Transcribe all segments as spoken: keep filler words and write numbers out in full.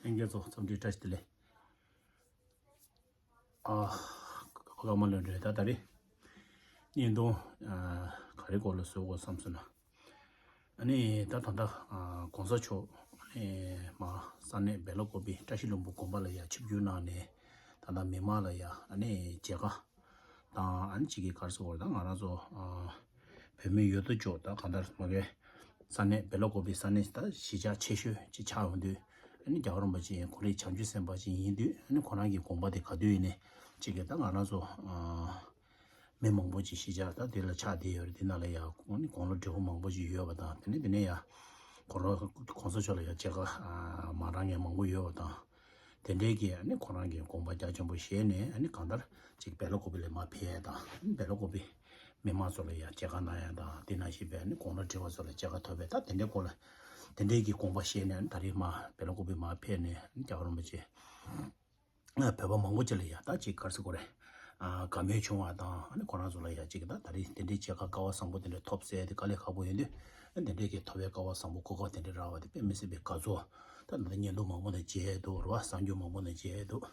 ལྷན་རྒྱས་ཚོ་འཚམས་འདྲི་བཀྲ་ཤིས་བདེ་ལེགས། ཨ། བླ་མ་ལོན་རེད། ད་ད་རེས་བརྙན་ཐུང་ཨ་ག་རེ་སྐོར་ལ་བཟོ་དགོས་བསམ་སོང་ན། ཨ་ནི་ད་ད་ལྟ་ཨ་གོང་ས་མཆོག་ཨ་ནི་མ་ས་གནས་སྦེ་ལ་ཀོ་པི་བཀྲ་ཤིས་ལྷུན་པོ་དགོན་པ་ལ་ཡ་ཆིབས་བསྒྱུར་གནང་ནས། ད་ལྟ་མི་མང་ལ་ཡ་ཨ་ནི་མཇལ་ཁ་དང་། ཨ་ནི་གཅིག་གི་ག་རེ་ཟེར་དགོས་རེད། ད་ང་རང་ཚོ་ཨ་བོད་མི་ཡོད་དོ་ཅོག་ད་གང་ལྟར་མ་གི་ས་གནས་སྦེ་ལ་ཀོ་པི་ས་གནས་ད་གཞིས་ཆགས་ཆེ་ཤོས་ཅིག་ཆགས་ཡོང་དུས། ཨ་ནི་རྒྱལ་བ་རིན་པོ་ཆེ་ཁོ་རའི་བྱང་ཆུབ་སེམས་དཔའ་ཅིག་ཡིན་དུས། ཨ་ནི་ཁོ་རང་གི་དགོངས་པ་དེ་ག་དུས་ཡིན་ནའི་གཅིག་གི་ད་ང་རང་ཚོ་ཨ་མི་མང་པོ་ཅིག་གཞིས་ཆགས་ད་དེ་ལ་ཆགས་བསྡད་ཡོད་རེད། དེ་ནང་ལ་ཡ་ཨ་ནི་དགུང་ལོ་བགྲེས་པོ་མང་པོ་ཅིག་ཡོད་པ་དང་། དེ་ནས་དེ་ནས་ཡ་ཁོ་རང་གོང་ས་མཆོག་ལ་ཡ་མཇལ་ཁ་ཨ་མ་རག་མཁན་མང་པོ་ཡོད་པ་དང་། དེ་འདྲའི་གི་ཨ་ནི་ཁོ་རང་གི་དགོངས་པ་རྒྱ་ཆེན་པོ་བཞེས་ནས། ཨ་ནི་གང་ལྟར་ཅིག་སྦེ་ལ་ཀོ་པི་ལ་མར་ཕེབས་ཡ་དང་། ཨ་ནི་སྦེ་ལ་ཀོ་པི་མི་མང་ཚོ་ལ་ཡ་མཇལ་ཁ་གནང་ཡ་དང་། དེ་ནང་བཞིན་པའི་ཨ་ནི་དགུང་ལོ་བགྲེས་པ་ཚོ་ལ་མཇལ་ཁ་ཐོབ་པའི་ད་དེ་འདྲའི་སྐོར་ལ་དེ་འདྲའི་གི་དགོངས་པ་བཞེས་ནས། ཨ་ནི་ད་རེས་མར་སྦེ་ལ་ཀོ་པི་མར་ཕེབས་ནས། ཨ་ནི་རྒྱལ་བ་རིན་པོ་ཆེ་ཨ་བོད་པ་མང་པོ་ཅིག་ལ་ཡ་ད་ཅིག་ག་རེ་ཟེར་དགོས་རེད། ཨ་དགའ་མོས་བྱུང་བ་དང་། ཨ་ནི་ཁོ་རང་ཚོ་ལ་ཡ་ཅིག་ད་ད་རེས་དེ་འདྲའི་མཇལ་ཁ་སྐལ་བ་བཟང་པོ་དེ་འདྲ་ཐོབ་ཟེར་དེ་དཀའ་ལས་ཁག་པོ་ཡིན་དུས། ཨ་དེ་འདྲའི་གི་ཐོབ་པའི་སྐལ་བ་བཟང་པོ་གོ་སྐབས་དེ་འདྲ་རག་པ་དེ་དཔེ་མི་སྲིད་པའི་དགའ་ཚོར། ད་ད་ལྟ་བརྙན་ཐུང་མང་པོ་ནས་མཇལ་འདུག་རེད་བ། གསར་འགྱུར་མང་པོ་ནས་མཇལ་འདུག་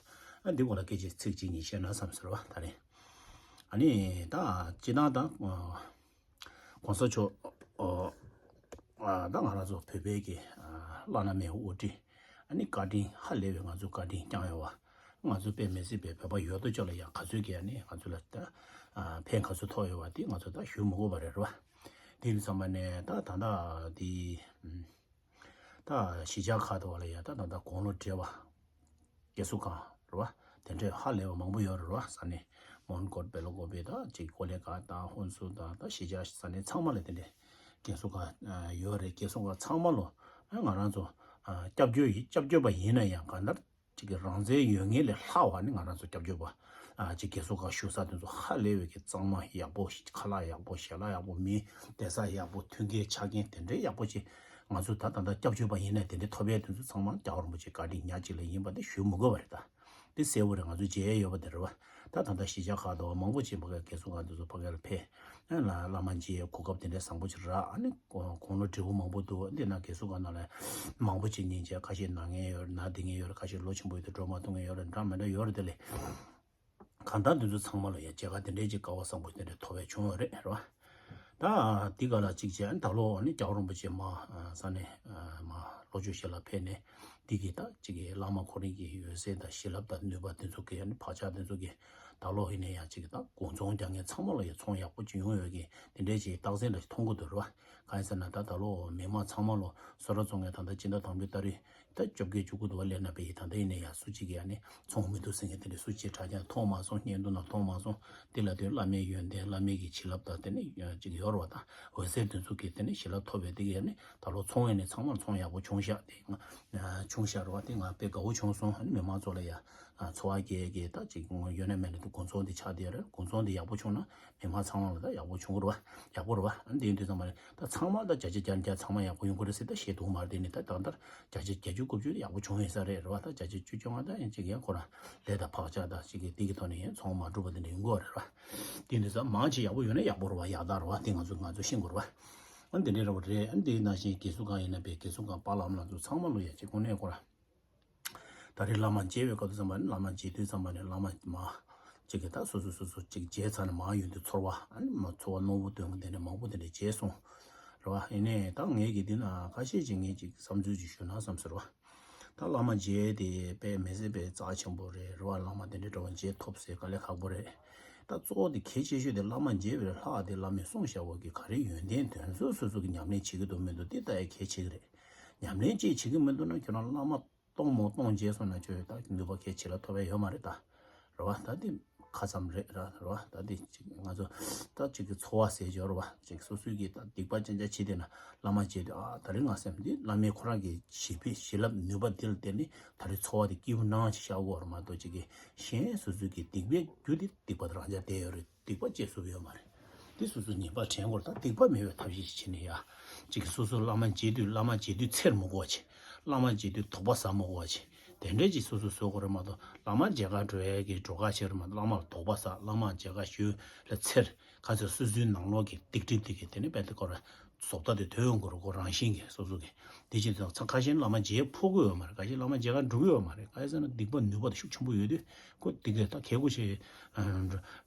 ཨ་འདི་སྐོར་ལ་སྐད་ཆ་ཚིག་གཅིག་གཉིས་བཤད་ན་བསམ་ཟེར་བ། ད་རེས་ཨ་ནི་ད་སྤྱིར་བཏང་ད་ཨ་གོང་ས་མཆོག་ཨ་ཨ་ད་ང་རང་ཚོ་བོད་པའི་གི་ཨ་བླ་ན་མེད་པའི་དབུ་ཁྲིད། ཨ་ནི་བཀའ་དྲིན་ཧ་ལས་པའི་ང་ཚོ་བཀའ་དྲིན་བསྐྱངས་ཡོད་བ། ང་ཚོ་དཔེ་མི་སྲིད་པའི་བོད་པ་ཡོད་དོ་ཅོག་ལ་ཡ་ག་ཚོད་ཀྱིས་ཨ་ནི་ང་ཚོ་ལ་ད་ཨ་ཕན་ག་ཚོད་ཐོགས་ཡོད་བ་དེ་ང་ཚོ་ད་ཞུ་མི་དགོས་པ་རེད། རེད་བ། དེ་ཡིན་དུས་ཙམ་པ་ནས་ད་ད་ལྟ་དེ་ཨ་ད་གཞིས་ཆགས་ཁག་ཏུ་བ་ལ་ཡ་ད་ད་ལྟ་དགུང་ལོ་བགྲེས་པ་རྒས་གསོ་ཁང་རེད་བ། དེ་འདྲའི་ཧ་ལས་པ་མང་པོ་ཡོད་རེད་བ། ས་གནས་མོན་གྷོ་སྦེ་ལ་ཀོ་པི་དང་ཅིག་ཀོ་ལི་གྷལ་དང་ཧུན་སུར་དང་ད་གཞིས་ཆགས་ས་གནས་ཚང་མ་ལ་དེ་འདྲའི་རྒས་གསོ་ཁང་ཡོད་རེད། རྒས་གསོ་ཁང་ཚང་མ་ལོ་ང་རང་ཚོ་སྐྱབས་བཅོལ་ཡིན། སྐྱབས་བཅོལ་བ་ཡིན་ན་ཡང་གང་ལྟར་ཅིག་གི་རང་བཙན་ཡོད་མཁན་ལས་ལྷག་པ་ནི་ང་རང་ཚོ་སྐྱབས་བཅོལ་བ་ཨ་ཅིག་རྒས་གསོ་ཁང་བཞུགས་ས་དེ་ཚོ་ཧ་ལས་པའི་གི་གཙང་མ་ཡག་པོ། ཁ་ལག་ཡག་པོ། ཞལ་ལག་ཡག་པོ། མི་བསྡད་ས་ཡག་པོ། མཐུན་རྐྱེན་ཆ་རྐྱེན་དེ་འདྲའི་ཡག་པོ་ཅིག་ང་ཚོ་ད་ད་ལྟ་སྐྱབས་བཅོལ་བ་ཡིན་ན་དེ་འདྲའི་ཐོབ་ཡས་དེ་ཚོ་ཚང་མ་རྒྱལ་བ་རིན་པོ་ཆེ་བཀའ་དྲིན་ཉག་གཅིག་ལ་ཡིན་པ་དེ་ཞུ་མི་དགོས་པ་རེད། ད་དེ་གསལ་པོ་རེད། ང་ཚོ་མཇལ་ཡས་ཡོད་པ་དེ་རེད་བ། ད་ད་ལྟ་གཞིས་ཆགས་ཁག་ཏུ་བ་མང་པོ་ཅིག་ཕ་གིར་རྒས་གསོ་ཁང་དེ་ཚོ་ཕ་གིར་ཕེབས། ཨ་ལ་བླ་མ་མཇལ་གོ་སྐབས་དེ་འདྲའི་བཟང་པོ་ཅིག་རག་ཨ་ནི་དགུང་ལོ་བགྲེས་པོ་མང་པོ་འདུག་འདི་ན་རྒས་གསོ་ཁང་ནང་ལ་མང་པོ་ཅིག་ཉིན་བྱེད་ཁ་ཤས་ན་མཁན་ཡོད་རེད། ན་བསྡད་མཁན་ཡོད་རེད། ཁ་ཤས་ལོ་ཆེན་པོ་ཡོད་དུས་འགྲོ་མ་ཐུབ་མཁན་ཡོད་རེད། འདྲ་མི་འདྲ་ཡོད་རེད། དེ་ལས་གང་ལྟར་འདི་ཚོ་ཚང་མ་ལ་ཡ་མཇལ་ཁ་དེ་འདྲའི་ཅིག་སྐལ་བ་བཟང་པོ་དེ་འདྲ་ཐོབ་པའི་བྱུང་བ་རེད། རེད་བ། ད་འདི་ག་ལ་ཅིག་བྱས་ཨ་ནི་ད་ལོ་ཨ་ནི་རྒྱལ་བ་རིན་པོ་ཆེ་མ་ས་གནས་མ་ལྷོ་ཕྱོགས་བཞི་ལ་ཕེབས་ནས་འདི་གི་ད་ཅིག་གི་བླ་མ་ཁོ་རང་གི་འོད་ཟེར་དང་བྱིན་རླབས་དང་ནུས་པ་དེ་ཚོ་གི་ཨ་ནི་བག་ཆགས་དེ་ཚོ་གི་ད་ལོ་ཡིན་ན་ཡང་ཅིག་ད་དགུང་ཚོང་རྒྱག་མཁན་ཚང་མ་ལ་ཡང་ཚོང་ཡག་པོ་ཅིག་ཡོང་ཡོད་ཀྱི་དེ་འདྲའི་ཅིག་རྟགས་མཚན་འདྲ་ཞིག་མཐོང་གི་འདུག་རེད་བ། གང་ཡིན་ཟེར་ན་ད་ད་ལོ་མི་མང་ཚང་མ་ལོ་སོ་ར་བཙོང་མཁན་ད་ལྟ་སྤྱི་ཟླ་དང་པོའི་ཏ་རིག་ད་བཅོ་བརྒྱད་བཅུ་དགུ་དུ་བ་སླེབས་ན་བས་ཡིན། ད་ལྟ་ཡིན་ན་ཡང་སུ་གཅིག་གིས་ཡང་ནི་ཚོང་མི་འདུག་ཟེར་མཁན་དེ་འདྲ་སུ་གཅིག་དྲ་རྒྱ་མཐོང་མ་སོང་། བརྙན་ཐུང་ནང་མཐོང་མ་སོང་། དེ་ལ་དོན་བླ་མའི་ཡོན་ཏན་བླ་མའི་གི་བྱིན་རླབས་དང་དེ་ནི་ཅིག་ཡོད་རེད་བ། ད་འོད་ཟེར་དེ་ཚོ་གིས་དེ་ནི་བྱིན་རླབས་ཐོབ་པའི་དེ་གིས་ཡང་ནི་ད་ལོ་ཚོང་ཡང་ནི་ཚང་མར་ཚོང་ཡག་པོ་བྱུང་ཤག་དེ་ང་བྱུང་ཤག་རེད་བ། དེ་ང་དཔེ་དགའ་བོ་བྱུང་སོང་། ཨ་ནི་མི་མང་ཚོ་ལ་ཡ་ཚོར་བ་སྐྱེ་གི་ད་ཅིག་ཡོད་ན་མེད་ན་དེ་དགུང་ཚོང་དེ་ཆགས་བསྡད་ཡོད་རེད། དགུང་ཚོང་དེ་ཡག་པོ་བྱུང་ན་མི་མང་ཚང་མ་ལ་ད་ཡག་པོ་བྱུང་གི་རེད་བ། ཡག་པོ་རེད་བ། ཨ་ནི་དེ་ཡིན་དུས་ཙམ་པ་ནི་ད་ཚང་མ་ད་བརྒྱ་ཆ་བརྒྱ་ནས་བརྒྱ་ཚང་མ་ཡག་པོ་ཡོང་གི་རེད་ཟེར་ད་བཤད་ཐུབ་མ་རེད། དེ་ནི་ད་ད་ལྟ་བརྒྱ་ཆ་བརྒྱད་ཅུ་དགུ་བཅུ་ཡག་པོ་བྱུང་ཡོད་ས་རེད། རེད་བ། ད་བརྒྱ་ཆ་བཅུ་བཅོ་ལྔ་ད་ཡང་ཅིག་ཡང་ཁོ་རང་ལས་དང་བག་ཆགས་དང་ཅིག་གི་དེ་གི་ཐོག་ནས་ཡང་ཚོང་མ་འགྲུབ་པ་དེ་འདྲ་ཡོང་གི་རེད་བ། དེ་འདི་ཙམ་མང་ཆེ་ཡག་པོ་ཡོད་ན་ཡག་པོ་རེད་བ། ཡག་རྟགས་རེད་བ། དེ་ང་ཚོ་ང་ཚོ་ཤེས་དགོས་རེད་བ། ཨ་འདི་འདྲའི་རེད་བ་རེད། ཨ་འདི་ནང་བཞིན་རྒས་གསོ་ཁང་ཡིན་ན་བས་རྒས་གསོ་ཁང་པ་ལགས་ལ་ཚོ་ཚང་མ་ལོ་ཡ་ཅིག་དངོས་གནས་ཁོ་རང་ད་རེས་བླ་མ་མཇལ་བའི་སྐབས་དུ་ཙམ་པ་ནི་བླ་མ་མཇལ་དུས་ཙམ་པ་ནི་བླ་མ་མ་ཅིག་གི་ད་སོ་སོ་སོ་སོ་ཅིག་མཇལ་ཚར་ནས་མར་ཡོང་དུས་ཚོར་བ་ཨ་ནི་མ་ཚོར་བ་རྣོ་པོ་སྟོན་གི་དེ་འདྲ་མང་པོ་དེ་འདྲ་མཇལ་སོང་། རེད་བ། ཡིན་ནའི་ད་ངས་ཀྱི་འདི་ན་ཁ་ཤས་ཅིག་ངས་ཅིག་བསམ་ཚུལ་ཅིག་ཞུས་ན་བསམ་ཟེར་བ། ད་བླ་མ་མཇལ་དེ་དཔེ་མི་སྲིད་པའི་རྩ་ཆེན་པོ་རེད། རེད་བ། བླ་མ་དེ་འདྲའི་འགྲོ་བ་མཇལ་ཐུབ་ཟེར་དཀའ་ལས་ཁག་པོ་རེད། ད་གཙོ་བོ་དེ་གལ་ཆེ་ཤོས་དེ་བླ་མ་མཇལ་བའི་ལྷག་དེ་བླ་མས་གསུངས་བཞག་པ་གི་ག་རེ་ཡོན་ཏན་དོན་ཚན་སོ་སོ་གི་ཉམས་ལེན་བྱེད་ཀྱི་འདུག་མི་འདུག་དེ་ལྟ་ཡ་གལ་ཆེ་གི་རེད། ཉམས་ལེན་ཅིག་བྱེད་ཀྱི་མི་འདུག་ན་ཁྱོད་རང་བླ་མ་སྟོང་མོ་སྟོང་མཇལ་སོང་ན་ཁྱོད་ད་ནུས་པ་གལ་ཆེ་ལ་ཐོབ་ཡ་ཡོད་མ་རེད་ད། རེད་བ། ད་དེ་ཁ་ཙམ་རེད་ར། རེད་བ། ད་དེ་ཅིག་ང་ཚོ་ད་ཅིག་གི་ཚོར་བ་ཟེར་ཡོད་རེད་བ། ཅིག་སོ་སོའི་གི་ད་སྡིག་པ་ཅན་ཅག་བྱེད་དེ་ན་བླ་མ་མཇལ་དུས་ཨ་ད་རེས་ང་སེམས་འདི་བླ་མའི་ཁོ་རང་གི་ཞི་བའི་ཞི་རླབས་ནུས་པ་འདི་ལ་བརྟེན་ནས་ད་རེས་ཚོར་བ་དེ་སྐྱིད་པོ་སྣང་ཞིག་ཤར་གོ་རེད་མ་གཏོགས་ཅིག་གི་གཞན་སོ་སོའི་གི་སྡིག་པའི་རྒྱུ་དེ་སྡིག་པ་དེ་རང་ཅག་བསྡད་ཡོད་རེད། སྡིག་པ་སྤྱད་ཚུགས་ཡོད་མ་རེད། འདི་སོ་སོ་ངེས་པར་དྲན་དགོས་རེད། ད་སྡིག་པ་མེད་པའི་ཐབས་ཤེས་ཤིག་བྱེད་ནས་ཡ། གཅིག་གིས་སོ་སོ་བླ་མ་མཇལ་དུས་བླ་མ་མཇལ་དུས་འཚེར་མི་དགོས་པ་བྱེད། བླ་མ་མཇལ་དུས་དོགས་པ་ཟ་མི་དགོས་པ་བྱེད། དེ་འདྲས་ཅིག་སོ་སོ་བཟོ་དགོས་རེད་མ་གཏོགས་བླ་མ་མཇལ་ཁ་འགྲོ་ཡས་ཀྱི་འགྲོ་ཁ་བྱེད་རེད་མ་གཏོགས་བླ་མ་ལ་དོགས་པ་ཟ། བླ་མ་མཇལ་ཁ་ཞུ་ལ་འཚེར། ག་ཚོད་སོ་སོའི་ནང་ལོགས་ཀྱི་སྡིག་སྒྲིབ་དེ་གིས་དེ་ནི་དཔེ་དེ་སྐོར་ར་ བཟོ་ལྟ་དེ་ཐོན་ཡོང་དགོས་རེད། ཁོ་རང་བཞིན་གྱིས་སོ་སོ་གི། དེ་བྱས་ཙང་ཁ་ཤས་བླ་མ་མཇལ་ཕོད་ཀྱི་ཡོད་མ་རེད། ཁ་ཤས་བླ་མ་མཇལ་ཁ་འགྲོ་གི་ཡོད་མ་རེད། ག་རེ་ཟེར་ན་སྡིག་པ་ནུས་པ་དེ་ཤུགས་ཆེན་པོ་ཡོད་དུས་ཁོ་སྡིག་པ་ད་གལ་དགོས་ཤེས་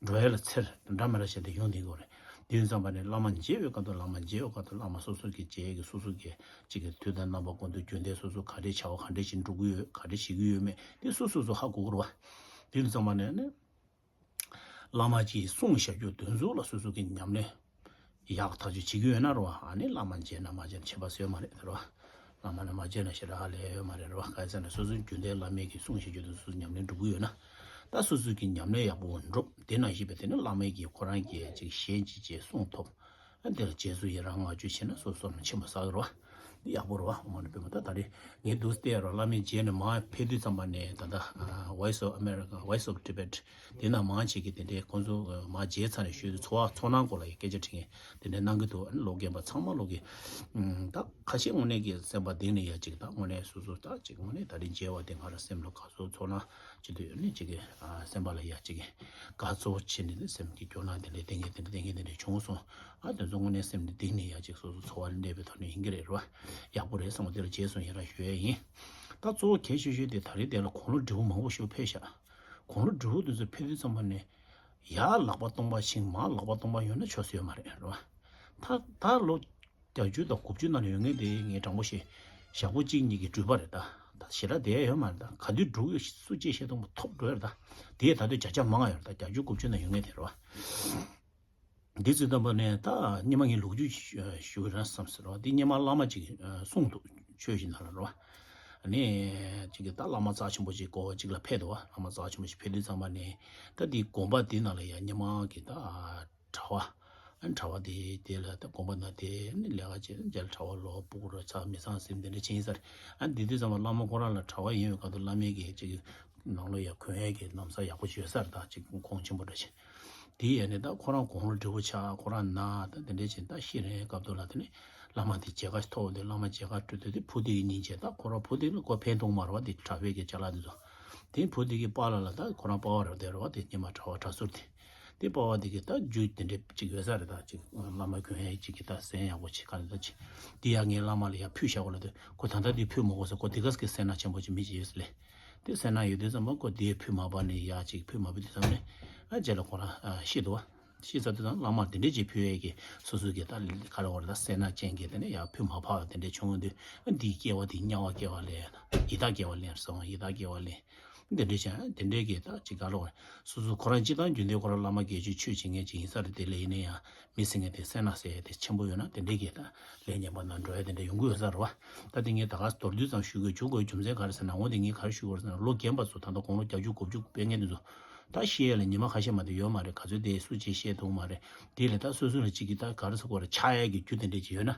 འགྲོ་ཡ་ལ་འཚེར་འདྲ་མི་འདྲ་བྱས་ཏེ་ཡོང་བསྡད་ཀྱི་ཡོད་རེད། དེ་ཡིན་ཙང་པ་ནས་བླ་མ་མཇལ་བའི་སྐབས་དུ་བླ་མ་མཇལ་བའི་སྐབས་དུ་བླ་མ་སོ་སོ་གི་མཇལ་གྱི་སོ་སོ་གི་གཅིག་གི་དུས་དང་རྣམ་པ་ཀུན་ཏུ་རྒྱུན་ལྡན་སོ་སོ་ག་རེ་བྱ་བ་ག་འདྲ་ཞིག་འགྲོ་གི་ཡོད་ག་རེ་བྱེད་ཀྱི་ཡོད་མེད་དེ་སོ་སོ་སོ་ཧ་གོ་གི་རེད་བ། དེ་ཡིན་ཙང་པ་ནས་ནི། བླ་མ་གིས་གསུངས་བཞག་རྒྱུ་དོན་ཚུལ་ལ་སོ་སོ་གི་ཉམས་ལེན་ཡག་ཐག་ཆོད་བྱེད་ཀྱི་ཡོད་ན་རེད་བ། ཨ་ནི་བླ་མ་མཇལ་ན་མ་མཇལ་ན་ཁྱད་པར་ཟེར་ཡོད་མ་རེད་རེད་བ། བླ་མ་ལ་མ་མཇལ་ན་ཞེ་དྲག་ཧ་ལས་ཡོད་མ་རེད་རེད་བ། ག་རེ་ཟེར་ན་སོ་སོའི་རྒྱུན་ལྡན་བླ་མའི་གིས་གསུངས་བཞག་རྒྱུ་དོན་ཚུལ་ཉམས་ལེན་འགྲུབ་ཀྱི་ཡོད་ན། ད་སོ་སོའི་གི་ཉམས་ལེན་ཡག་པོ་འགྲུབ་དེ་ནང་བཞིན་པའི་དེ་ནི་བླ་མའི་གིས་ཁོ་རང་གིས་ཅིག་གཞན་གྱིས་ཅིག་གསུང་ཐོབ། ཨ་འདི་ལ་རྗེས་སུ་ཡི་རང་བསྔགས་བརྗོད་བྱས་ན་སོ་སོ་ནས་ཕྱིན་པ་བསགས་རོ། འདི་ཡག་པོ་རོ། འོ་ན་དཔེ་མ་ད་ད་རེས་ངས་འདུག་བལྟས་རོ། བླ་མའི་རྗེས་ནས་མར་ཕེབས་དུས་ཙམ་པ་ནས་ད་ལྟ་Voice of America, Voice of Tibet དེ་ན་མང་ཆེ་གི་དེ་འདྲའི་ཁོང་ཚོ་མར་མཇལ་ཚར་ནས་ཞུས་ཚོར་བ་ཚོར་སྣང་སྐོར་ལ་ཡི་སྐད་ཆ་དྲིས་མཁན་དེ་འདྲའི་གནང་གི་འདུག་ཨ་ནི་ལོ་རྒན་པ་ཚང་མ་ལོག་གི་ད་ཁ་ཤས་དངོས་གནས་ཀྱི་སེམས་པ་གཏིང་ནས་ཡ་གཅིག་ད་དངོས་གནས་སོ་སོ་ད་གཅིག་དངོས་གནས་ད་རེས་མཇལ་བ་དེ་ང་རང་སེམས་ལ་དགའ་ཚོར་ཚོར་སྣང་ཅི་འདུག་ཨ་ནི་གཅིག་གི་སེམས་པ་ལ་ཡ་གཅིག་གི་དགའ་ཚོར་ཆེ་ནས་སེམས་ཀྱི་སྐྱོ་སྣང་དེ་འདྲའི་གཏིང་གི་དེ་འདྲའི་གཏིང་གི་དེ་འདྲའི་བྱུང་སོང་། ཨ་དེ་ཚོ་དངོས་གནས་སེམས་ནས་གཏིང་ནས་ཡ་གཅིག་སོ་སོ་ཚོར་བ་ལ་གནས་པའི་ཐོག་ནས་ཡིན་གྱི་རེད་རོ། ཡག་པོ་རེད་བསམ་པ་དེ་ལ་རྗེས་སུ་ཡི་རང་ཞུ་ཡས་ཡིན། ད་གཙོ་བོ་གལ་ཆེ་ཤོས་དེ་ད་རེས་དེ་ལ་དགུང་ལོ་བགྲེས་པོ་མང་པོ་ཞིག་ཕེབས་ཤག་དགུང་ལོ་བགྲེས་པོ་དེ་ཚོ་ཕེབས་དུས་ཙམ་པ་ནས་ཡར་ལག་པ་སྟོང་པ་ཕྱིན་མར་ལག་པ་སྟོང་པ་ཡོང་ན་ཆོག་ས་ཡོད་མ་རེད་རོ། ད་ད་ལོ་བརྒྱད་ཅུ་དང་དགུ་བཅུ་ནང་ལ་ཡོད་མཁན་དེ་ངས་དྲང་པོ་བཤད། ཞག་པོ་གཅིག་གཉིས་ཀྱི་འགྲུལ་པ་རེད་ད། ད་ཞེ་དྲག་བསྡད་ཡོད་མ་རེད་ད། ག་དུས་འགྲོ་གི་སུ་གཅིག་ཤེས་མཐོང་པ་ཐོབ་འགྲོ་ཡ་རེད་ད། དེ་ད་དུང་བརྒྱ་ཆ་མང་ང་ཡོད་རེད་ད། བརྒྱད་ཅུ་དགུ་བཅུ་ནང་ཡོད་མཁན་དེ་རེད་བ། འདི་ཚོའི་སྟོན་པ་ནས་ད་སྙེ་མ་ངས་ལོ་རྒྱུས་ཞུ་གི་རང་བསམ་ཟེར་བ་འདི་སྙེ་མ་བླ་མ་ཅིག་གསུངས་འདུག་ཆོས་ཞིག་ནང་ལ་རོ། ཨ་ནི་ཅིག་གི་ད་བླ་མ་རྩ་ཆེན་པོ་ཅིག་གོ་བ་ཅིག་ལ་ཕེབས་འདུག་བ། བླ་མ་རྩ་ཆེན་པོ་ཅིག་ཕེབས་དུས་ཙམ་པ་ནས་ད་འདི་དགོན་པ་འདི་ནང་ལ་ཡ་སྙེ་མ་གི་ད་གྲྭ་བ། ཨ་ནི་གྲྭ་བ་དེ་དེ་ལ་ད་དགོན་པ་ནང་དེ་ནི་ལས་ཀ་བྱེད་མཇལ་གྲྭ་བ་ལོ་སྤུ་གུ་རོ་ཚ་མི་ཚང་སེམས་དེ་འདྲ་ཕྱིན་ས་རེད། ཨ་ནི་དེ་དུས་ཙམ་པ་བླ་མ་ཁོ་རང་ལ་གྲྭ་བ་ཡིན་བའི་སྐབས་དུ་བླ་མའི་གི་ཅིག་ནང་ལོ་ཡ་གོན་ཡས་ཀྱི་ལམ་སང་ཡག་པོ་བྱོས་ས་རེད་ད། ཅིག་གོང་ཆེན་པོ་འདྲ་ཞིག་དེ་ཡས་ནས་ད་ཁོ་རང་དགུང་ལོ་བགྲེས་པོ་ཆགས་ཁོ་རང་ན་ད་དེ་འདྲས་བྱས་ད་ཤི་རན་སྐབས་དུ་ལ་དེ་ནས་བླ་མ་དེ་མཇལ་ཁ་ཐོབ་དེ་བླ་མ་མཇལ་ཁ་སྤྲོད་དུས་དེ་བུ་དེ་གི་སྙིང་རྗེ་ད་ཁོ་རང་བུ་དེ་ལ་ཁོ་ཕན་ཐོགས་མ་རེད་བ། དེ་གྲྭ་པའི་གི་ཅ་ལག་དེ་ཚོ་དེ་བུ་དེ་གི་པཱ་ལགས་ལ་ད་ཁོ་རང་པཱ་ལགས་རེད་བ། དེ་རེད་བ་དེ་སྙེ་མ་གྲྭ་བ་གྲྭ་ཟུར་དེ་དེ་པཱ་ལགས་དེ་གི་ད་རྒྱུ་དེ་འདྲས་ཅིག་ཡོད་ས་རེད། ད་ཅིག་བླ་མ་གྱོན་ཡས་ཅིག་གི་ད་གཟན་ཡག་པོ་ཅིག་ག་རེ་ད་ཅིག་དེ་ཡ་ངའི་བླ་མ་ལ་ཡ་ཕུལ་བཞག་གོ་ལ་དེ་ཁོ་ད་ལྟ་དེ་ཕུལ་མ་དགོས་ས་ཁོ་དེ་ག་ས་གི་སེར་སྣ་ཆེན་པོ་ཅིག་མི་ཅིག་ཡོད་ས་ལས། དེ་སེར་སྣ་ཡོད་དུས་ཙམ་པ་ཁོ་དེ་ཕུད་མ་པ་ནས་ཡ་གཅིག་ཕུད་མ་ཕུད་དུས་ཙམ་ནས་ཨ་རྗེས་ལ་ཁོ་རང་ཤི་འདུག་བ། ཤི་ཚར་དུས་ཙམ་བླ་མར་དེ་འདྲས་ཅིག་ཕུལ་ཡས་ཀྱི་སོ་སོའི་གི་ད་ག་རེ་བ་རེད་ད་སེར་སྣ་ཅན་གྱི་དེ་ནས་ཡ་ཕུད་མ་ཕབ་དེ་འདྲས་བྱུང་དུས་ཨ་འདིའི་སྐྱེ་བ་དེ་དམྱལ་བ་སྐྱེ་བ་ལེན་ཡི་དྭགས་སྐྱེ་བ་ལེན་སོང་ཡི་དྭགས་སྐྱེ་བ་ལེན། དེ་འདྲས་ཅན་དེ་འདྲས་ཀྱི་ད་ཅིག་ག་རེ་བ་རེད། སོ་སོ་ཁོ་རང་སྤྱི་བཏང་རྒྱུན་ལྡན་ཁོ་རང་བླ་མ་དགེ་བཅུའི་ཆོས་བྱེད་མཁན་ཅིག་ཡིན་ས་རེད། དེ་ལས་ཡིན་ན་ཡང་མི་ཟེར་མཁན་དེ་སེར་སྣ་ཟེར་ཡས་དེ་ཆེན་པོ་ཡོད་ན་དེ་འདྲས་ཀྱི་ད་ལས་ངན་པ་ནང་འགྲོ་ཡ་དེ་འདྲ་ཡོང་གི་ཡོད་ས་རེད་བ། ད་དེ་ངས་ད་ག་མདོར་བསྡུས་ཙམ་ཞུ་དགོས་བྱུང་དགོས་རྒྱུ་མཚན་ག་རེ་ཟེར་ན་འོ་དེ་ངས་ག་རེ་ཞུ་དགོས་ཟེར་ན་ལོ་རྒན་པ་ཚོ་ད་ལྟ་དགུང་ལོ་བརྒྱད་ཅུ་དགུ་བཅུ་ཕེབས་མཁན་དེ་ཚོ་ད་ཤི་ཡ་ལ་ཉི་མ་ཁ་ཤས་མ་གཏོགས་ཡོད་མ་རེད། ག་ཚོད་དེ་སུ་ཅིག་ཤེས་ཐུབ་མ་རེད། དེ་ལས་ད་སོ་སོ་ལ་གཅིག་གིས་ད་ག་རེ་ཟེར་དགོས་རེད། ཆགས་ཡ་གི་རྒྱུ་དེ་འདྲས་ཅིག་ཡོད་ན་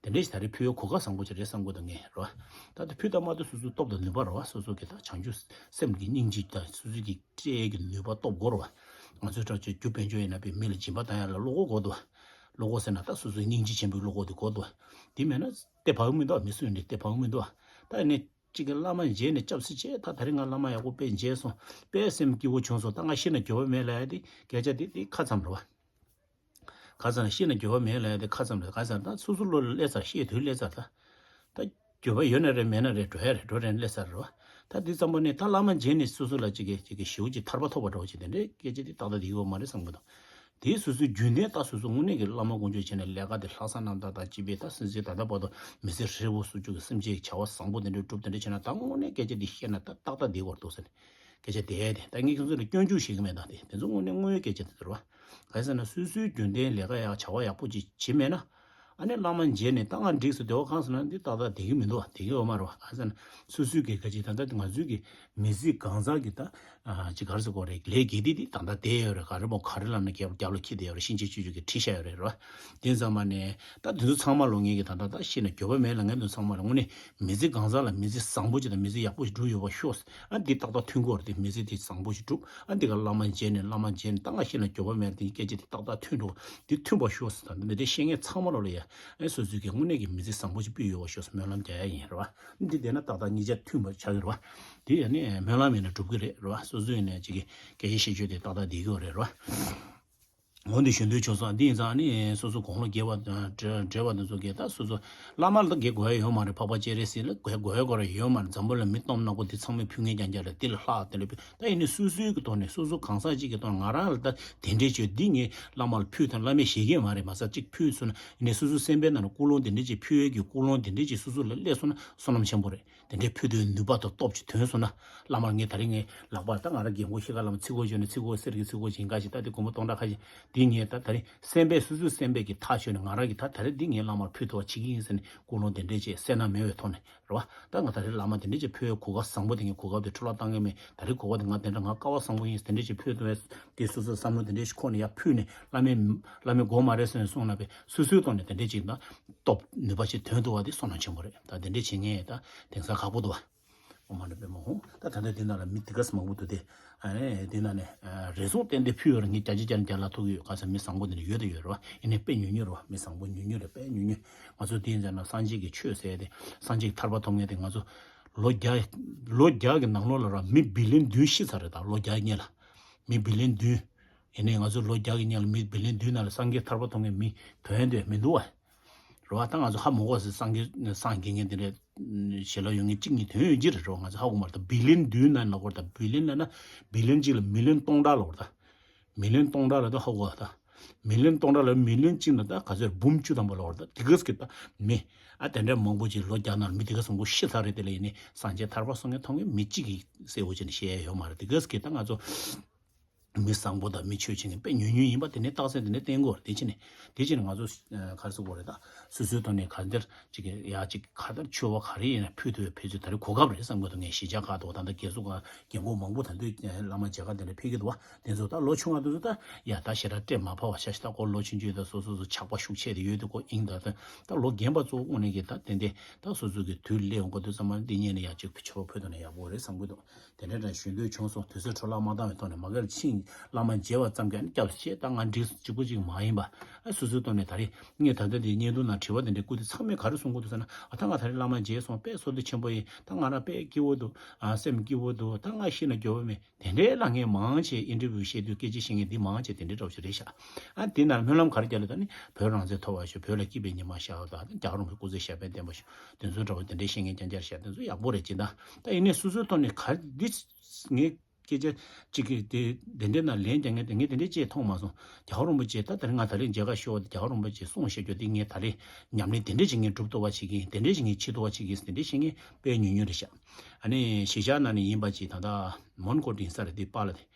དེ་འདྲས་ཞིག་ད་རེས་ཕུལ་ཡ་གོ་སྐབས་བཟང་པོ་ཅིག་རེད་བསམ་གི་འདུག་ངས་རེད་བ། ད་དེ་ཕུལ་ད་མ་གཏོགས་སོ་སོའི་སྟོབས་དང་ནུས་པ་རེད་བ། སོ་སོ་གི་ད་བྱང་ཆུབ་སེམས་ཀྱི་སྙིང་རྗེ་དང་སོ་སོ་གི་སྤྲད་ཡ་གི་ནུས་པ་སྟོབས་དགོས་རེད་བ། ང་ཚོའི་ཁྲག་ཆུ་རྒྱུ་དཔལ་འབྱོར་ཡིན་ན་པའི་མི་ལ་སྦྱིན་པ་བཏང་ཡ་ལ་བློ་ཁོག་དགོས་འདུག་བ། བློ་ཁོག་ཟེར་ན་ད་སོ་སོའི་སྙིང་རྗེ་ཆེན་པོའི་བློ་ཁོག་དེ་དགོས་འདུག་བ། དེ་མེད་ན་སྟེ་བག་མི་འདུག་བ། མི་སུ་ཡིན་ནའི་སྟེ་བག་མི་འདུག་བ། ད་ཡིན་ནའི་གཅིག་གི་བླ་མ་མཇལ་ནས་སྐྱབས་སུ་མཆི། ད་ད་རིང་ང་བླ་མ་ཡག་པོ་དཔེ་མཇལ་སོང་། དཔེ་སེམས་སྐྱིད་པོ་བྱུང་སོང་། ད་ང་ཤི་ན་འགྱོད་པ་མེད་ལབ་ཡ་དེ་སྐད་ཆ་དེ་དེ་ཁ་ཙམ་རེད་བ། ཁ་ཙམ་ལ་ཤི་ན་འགྱོད་པ་མེད་ལབ་ཡ་དེ་ཁ་ཙམ་རེད། ག་ཟེར་ན་ད་སོ་སོ་བློ་ལ་སླེབས་ཚར། ཤི་དུས་སླེབས་ཚར་ད། ད་འགྱོད་པ་ཡོད་ན་རེད་མེད་ན་རེད་འགྲོ་ཡ་རེད་འགྲོ་རན་སླེབས་ཚར་རེད་བ། ད་དེ་ཙམ་པ་ནས་ད་བླ་མ་མཇལ་ནས་སོ་སོ་ལ་ཅིག་གི་ཅིག་གི་ཞེ་པོ་ཅིག་ཐར་པ་ཐོབ་པ་འདྲ་བོ་ཅིག་དེ་འདྲའི་སྐད་ཆ་དེ་ཏག་ཏག་དེ་ཡོད་མ་རེད་བསམ་གི་འདུག་དེའི་སོ་སོའི་རྒྱུན་ལྡན་ད་སོ་སོ་དངོས་གནས་ཀྱི་བླ་མ་དཀོན་མཆོག་བྱས་ནས་ལས་ཀ་དེ་ལྷག་བསམ་རྣམ་དག་དང་བཅས་པའི་ད་སེམས་ཅན་ད་ལྟ་བར་དུ་མི་ཚེ་ཧྲིལ་པོ་བསྲུབས་བཅུག་གི་སེམས་ཅན་གྱི་བྱ་བ་བཟང་པོ་དེ་འདྲ་སྒྲུབ་དེ་འདྲ་བྱས་ན་ད་དངོས་གནས་སྐད་ཆ་འདི་བཤད་ན་ད་ཏག་ཏག་བསྡད་དགོས་འདུག་ཟེར་ནས་སྐད་ཆ་དེ་དེ་ད་ངས་ཁྱོད་ཚོ་ལ་སྐྱོན་བརྗོད་བྱེད་ཀྱི་མེད། ད་དེ་དེ་ཚོ་དངོས་གནས་དངོས་ཡོད་སྐད་ཆ་དེ་ཚོ་རེད་བ། ག་རེ་ཟེར་ན་སོ་སོའི་རྒྱུན་ལྡན་ལས་ཀ་ཡག་བྱ་བ་ཡག་པོ་ཅིག་བྱེད་མེད་ན། ཨ་ནི་བླ་མ་མཇལ་ནས་ད་ང་འགྲིག་སོང་སྡེ་བ་གང་སོང་ན་འདི་ཏག་ཏག་བསྡད་ཀྱི་མི་འདུག་བ། བསྡད་ཀྱི་ཡོད་མ་རེད་བ། ག་རེ་ཟེར་ན་སོ་སོའི་གི་ག་ཅིག་ད་ལྟ་ང་ཚོའི་གི་མི་ཚེ་གང་ཟག་གི་ད། ཅིག་ག་རེ་ཟེར་དགོས་རེད། ལས་དགེ་སྡིག་འདི་ད་ལྟ་བསྡད་ཡོད་རེད། ག་རེ་མོ་ག་རེ་ལབ་ན་རྒྱབ་རྒྱབ་ལ་འཁྱེར་བསྡད་ཡོད་རེད། ཤིན་ཅི་ཅུ་ཅུ་གི་བྲིས་བཞག་ཡོད་རེད་རོ། དེ་ཙམ་པ་ནས་ད་དེ་ཚོ་ཚང་མ་ལོ་ངེད་ཀྱི་ད་ལྟ་ད་ཤི་ན་འགྱོད་པ་མེད་ལ་ངས་འདི་ཚང་མ་ལ་དངོས་གནས་མི་ཚེ་གང་ཟག་ལ་མི་ཚེ་བཟང་པོ་ཅིག་དང་མི་ཚེ་ཡག་པོ་ཞིག་སྒྲུབ་ཡོད་པ་ཤོག་ཨ་འདི་ཏག་ཏག་ཐོན་གྱི་ཡོད་རེད། དེ་མི་ཚེ་དེ་བཟང་པོ་ཞིག་སྒྲུབ། ཨ་འདི་ག་བླ་མ་མཇལ་ནས་བླ་མ་མཇལ་ནས་ད་ང་ཤི་ན་འགྱོད་པ་མེད་དེ་སྐད་ཆ་དེ་ཏག་ཏག་ཐོན་འགྲོ། འདི་ཐོན་པ་ཤོག་ཟེར། ད་འདི་འདྲ་བཤད་མཁན་ཚང་མ་ལོ་ལ་ཡ་ཨ་སོ་སོའི་གི་དངོས་གནས་ཀྱི་མི་ཚེ་བཟང་པོ་ཞིག་སྤྲད་ཡོད་པ་ཤོག་ཟེར་སྨོན་ལམ་རྒྱག་ཡ་ཡིན་རེད་བ། འདི་བསྡད་ན་ཏག་ཏག་གཉིས་ཆ་མཐུན་པ་ཆགས་ཀྱི་རེད་བ། དེ་ཡང་ནི་སྨོན་ལམ་ཡིན་ན་འགྲུབ་ཀྱི་རེད་རེད་བ། སོ་སོ་ཡིན་ན་ཅིག་གི་སྐད་ཆ་བཤད་རྒྱུ་དེ་ཏག་ཏག་བསྡད་ཀྱི་ཡོད་རེད་རེད་བ། འོན་ཏེ་གཞོན་དུས་ཆོག་སོང་། འདི་ཡིན་ཙང་ནི་སོ་སོ་དགུང་ལོ་བརྒྱད་པ་དང་བགྲེས་པ་དེ་ཚོ་གིས་ད་སོ་སོ་བླ་མ་ལ་ད་དགེ་དགོས་ཡ་ཡོད་མ་རེད། འཕགས་པ་སྤྱན་རས་གཟིགས་ལ་དགེ་དགོས་ཡ་ཡོད་མ་རེད། འཛམ་བུ་གླིང་མི་སྟོང་ནག་པོ་འདི་ཚང་མས་ཕུལ་མཁན་རྐྱང་རྐྱང་རེད། འདི་ལ་ལྷག་དེ་ལ་ཕུལ། ད་ཡིན་ནའི་སོ་སོའི་གི་ཐོག་ནས་སོ་སོ་གང་ཟག་གཅིག་གི་ཐོག་ནས་ང་རང་ལ་ད་དེ་འདྲས་བྱོས། འདི་ངས་བླ་མ་ལ་ཕུལ་དང་། བླ་མས་བཞེས་ཀྱི་མ་རེད། མ་ཟད་གཅིག་ཕུལ་སོང་ན། ཡིན་ནའི་སོ་སོ་སེམས་པའི་ནང་ལ་ཀུན་སློང་དེ་འདྲས་ཅིག་ཕུལ་ཡས་ཀྱི་ཀུན་སློང་དེ་འདྲས་ཅིག་སོ་སོ་ལ་སླེབས་སོང་ན་བསོད་ནམས་ཆེན་པོ་རེད། དེ་འདྲའི་ཕུལ་དུས་ནུས་པ་དང་སྟོབས་ཀྱི་ཐོན་སོང་ན། བླ་མར་ངས་ད་རིང་ངའི་ལག་པར་ད་ང་རང་རྒན་གོག་ཤི་ཁ་ལ་མ་ཚིག་གོ་བརྗོད་ནས་ཚིག་གོ་གསེར་གྱི་ཚིག་གོ་ཅིག་འགའ་ཞིག་ད་དེ་དགོན་པ་སྟོང་ཕྲག་ཁ་ཤས་འདི་ངས་ད་ད་རིང་སེམས་པས་སོ་སོའི་སེམས་པས་ཀྱི་ཐག་ཆོད་ནས་ང་རང་གིས་ད་ད་རིང་འདི་ངས་བླ་མར་ཕུལ་ཐུབ་པ་བྱེད་ཀྱི་ཡིན་ཟེར་ནས་ཀུན་སློང་དེ་འདྲས་བྱས། སེར་སྣ་མེད་པའི་ཐོག་ནས་རེད་བ། ད་ང་ད་རིང་བླ་མ་དེ་འདྲས་ཀྱི་ཕུལ་བའི་གོ་སྐབས་བཟང་པོ་དེ་ངས་གོ་སྐབས་དེ་འཕྲོ་བརླག་བཏང་གི་མེད། ད་རིང་གོ་སྐབས་དེ་ང་དེ་འདྲ་ང་སྐལ་བ་བཟང་པོ་ཡིན། དེ་འདྲས་ཀྱི་ཕུལ་ཐུབ་པའི་དེ་སོ་སོའི་བསམ་བློ་དེ་འདྲས་ཤིག་འཁོར་ནས་ཡར་ཕུལ་ནས་བླ་མས་བླ་མས་དགོས་མ་རེད་ཟེར་ནས་གསུངས་ན་པས་སོ་སོའི་ཐོག་ནས་དེ་འདྲས་ཅིག་ད་སྟོབས་ནུས་པ་ཅིག་ཐོན་ཐུབ་པ་དེ་བསོད་ནམས་ཆེན་པོ་རེད། ད་དེ་འདྲས་བྱེད་མཁན་ད་དེང་སང་ཁག་པོ་འདུག་བ། ཨོཾ་མ་ཎི་པདྨེ་ཧཱུྃ། ད་ད་ལྟ་འདི་ནང་ལ་མི་དེ་ག་ཙམ་མང་པོ་འདུག་སྟེ། ཨ་ནི་འདི་ནང་ནས་ཨ་རེ་ཟུང་ཏན་ཏན་ཕུལ་ཡོད་རེད། ངས་བརྒྱ་ཆ་བརྒྱ་ནས་བརྒྱ་ལ་ཐུག་གི་ཡོད། ག་ཚོད་མི་བཟང་པོ་འདི་ནས་ཡོད་དང་ཡོད་རེད་བ། ཡིན་ནའི་དཔེ་ཉུང་ཉུང་རེད་བ། མི་བཟང་པོ་ཉུང་ཉུང་རེད། དཔེ་ཉུང་ཉུང་། ང་ཚོ་འདི་ཡིན་ཟེར་ན་སངས་རྒྱས་ཀྱི་ཆོས་ཟེར་ཏེ་སངས་རྒྱས་ཀྱི་ཐར་པ་ཐོབ་མཁན་དེ་ང་ཚོ་ལོ་བརྒྱ་ལོ་བརྒྱ་གི་ནང་ལོགས་ལ་ར་མི་བི་ལིན་བདུན་ཤི་ཚར་རེད། ད་ལོ་བརྒྱ་སྔོན་ལ་མི་བི་ལིན་བདུན། ཡིན་ནའི་ང་ཚོ་ལོ་བརྒྱ་གི་སྔོན་ལ་མི་བི་ལིན་བདུན་ནང་ལ་སངས་རྒྱས་ཐར་པ་ཐོབ་མཁན་མི་བོན་དེ་མི་འདུག་བ། རེད་བ། ད་ང་ཚོ་ཧ་མ་གོ་ཟེར། སངས་རྒྱས་སངས་རྒྱས་ངན་དེ་འདྲའི་ཞལ་ལག་ཡོད་མཁན་གཅིག་གཉིས་ཐོན་ཡོད་ཀྱི་རེད། རོ་ང་ཚོ་ཧ་གོ་མ་རེད། ད་བི་ལིན་བདུན་ན་ལབ་དགོས་རེད། ད་བི་ལིན་ལབ་ན་བི་ལིན་གཅིག་ལ་མི་ལིན་སྟོང་ཕྲག་ལབ་དགོས་རེད། ད་མི་ལིན་སྟོང་ཕྲག་ལབ་ད་ཧ་གོ་ད། མི་ལིན་སྟོང་ཕྲག་ལབ་མི་ལིན་གཅིག་ན་ད་ག་ཚོད་འབུམ་བཅུ་ཐམ་པ་ལབ་དགོས་རེད། ད་དེ་ག་ཟེར་གི་ད་མི་ཨ་དེ་འདྲའི་མང་པོ་ཅིག་ལོ་བརྒྱ་ནང་མི་དེ་ག་ཙམ་པོ་ཤི་ཚར་རེད། དེ་ལ་ཡིན་ནའི་སངས་རྒྱས་ཐར་པ་སོང་མཁན་མཐོང་མཁན་མི་གཅིག་གིས་གསལ་པོ་བྱས་ནས་བཤད་ཡ་ཡོད་མ་རེད། དེ་ག་ཟེར་གི་ད་ང་ཚོ། མི་བཟང་པོ་དང་མི་ཆོས་བྱེད་མཁན་དཔེ་ཉུང་ཉུང་ཡིན་པ་དེ་ནས་རྟགས་མཚན་དེ་ནས་བསྟན་དགོས་རེད། དེ་ཕྱིན་ནས་དེ་ཕྱིན་ནས་ང་ཚོ་ཨ་ག་རེ་ཟེར་དགོས་རེད། ད་སོ་སོའི་ཐོག་ནས་ག་འདིར་ཅིག་ཡ་ཅིག་ག་ལྟར་ཆོས་པ་ག་རེ་ཡིན་ན་ཕུལ་ཐུབ་པའི་ཕན་ཚུན་ད་རེས་གོ་སྐབས་རེད་བསམ་གྱི་འདུག་ངས་གཞིས་ཆགས་ཁག་ཏུ་ད་ལྟ་རྒན་གསོ་ཁང་རྒན་གོག་མང་པོ་ད་དུང་བླ་མ་མཇལ་ཁ་དེ་འདྲ་ཕེབས་ཀྱི་འདུག་བ། དེ་ཚོ་ད་ལོ་ཆུང་བ་དེ་ཚོ་ད་ཡ་ད་ཞེ་དྲག་སྤྲད་མ་ཕོད་པ་བྱ་ཞིག་ད་ཁོ་ལོ་ཆུང་ཆུང་ད་སོ་སོ་སོ་ཆགས་པ་ཤུགས་ཆེ་དེ་ཡོད་དུས་ཁོ་ཨིན་ད་ད་ད་ལོ་རྒན་པ་གཙོ་བོ་དངོས་གནས་ཀྱི་ད་ཏན་ཏན་ད་སོ་སོ་གི་དུས་སླེབས་འོང་གི་འདུག་བསམ་པ་འདི་ཉིད་ནས་ཡ་ཅིག་ཆོས་པ་ཕུལ་ཐུབ་ན་ཡག་པོ་རེད་བསམ་གྱི་འདུག་དེ་འདྲ་འདྲ་གཞོན་དུས་བྱུང་སོང་། དུས་ཚོད་འཕྲོ་བརླག་མ་བཏང་བའི་ཐོག་ནས་མ་གིར་ཕྱིན་བླ་མ་མཇལ་བ་ཙམ་གྱིས་ནི་སྐྱབས་སུ་མཆི། ད་ང་འགྲིག་གཅིག་པུ་གཅིག་མ་ཡིན་པ། ཨ་སོ་སོའི་ཐོག་ནས་ད་རེས་ངས་ད་ལྟ་འདི་བརྙན་ཐུང་ནང་དྲི་བ་དེ་འདྲ་བཀོད་དུས་ཚང་མས་ག་རེ་གསུང་གི་འདུག་ཟེར་ན། ཨ་ད་ང་ད་རེས་བླ་མ་མཇལ་སོང་། དཔེ་བསོད་བདེ་ཆེན་པོ་ཡིན། ད་ང་རང་དཔེ་སྐྱིད་པོ་འདུག་ཨ་སེམས་སྐྱིད་པོ་འདུག་ད་ང་ཤི་ན་འགྱོ་བ་མེད། དེ་འདྲའི་ལབ་མཁན་མང་ཆེ། ཨིན་ཊར་བིའུ་བཤད་དུས་སྐད་ཆ་བཤད་མཁན་འདི་མང་ཆེ་དེ་འདྲའི་འདྲ་བོ་ཞིག་རེད་ཤག་ཨ་དེ་ནང་སྨོན་ལམ་ག་རེ་རྒྱག་ལ་ད་ནི་བོད་རང་བཙན་ཐོབ་པ་ཤོག་བོད་ལ་སྐྱིད་པའི་ཉི་མ་ཤར་བ་དང་རྒྱལ་བ་རིན་པོ་ཆེ་སྐུ་ཚེ་ཞབས་པད་བརྟན་པ་ཤོག་དེ་ཚོའི་འདྲ་བོ་དེ་འདྲའི་བཤད་མཁན་རྐྱང་རྐྱང་ཤག་དེ་ཚོ་ཡག་པོ་རེད་ཅེ། ད་ད་ཡིན་ནའི་སོ་སོའི་ཐོག་ནས་ག་རེ་འདི་ངས་སྐད་ཆ་གཅིག་གིས་དེ་དེ་འདྲའི་ནང་ལན་རྒྱག་མཁན་དེ་ངས་དེ་འདྲའི་ཅིག་མཐོང་མ་སོང་། རྒྱལ་བ་རིན་པོ་ཆེ་ད་ད་རེས་ང་ད་རེས་མཇལ་ཁ་ཞུ་བ་དེ་རྒྱལ་བ་རིན་པོ་ཆེ་གསུང་བཤད་རྒྱུ་དེ་ངས་ད་རེས་ཉམས་ལེན་དེ་འདྲ་ཅིག་ངས་སྒྲུབ་ཐུབ་པ་བྱེད་ཀྱི་ཡིན། དེ་འདྲ་ཅིག་ངས་བྱེད་ཐུབ་པ་བྱེད་ཀྱི་ཡིན་ཟེར་དེ་འདྲ་བཤད་མཁན་དཔེ་ཉུང་ཉུང་རེད་ཤག་ཨ་ནི་གཞིས་ཆགས་ནང་ནས་ཡིན་པ་ཅིག་ད་ལྟ་མོན་གྷོ་དེ་ཡིན་ས་རེད། དེ་པཱ་ལགས་དེ་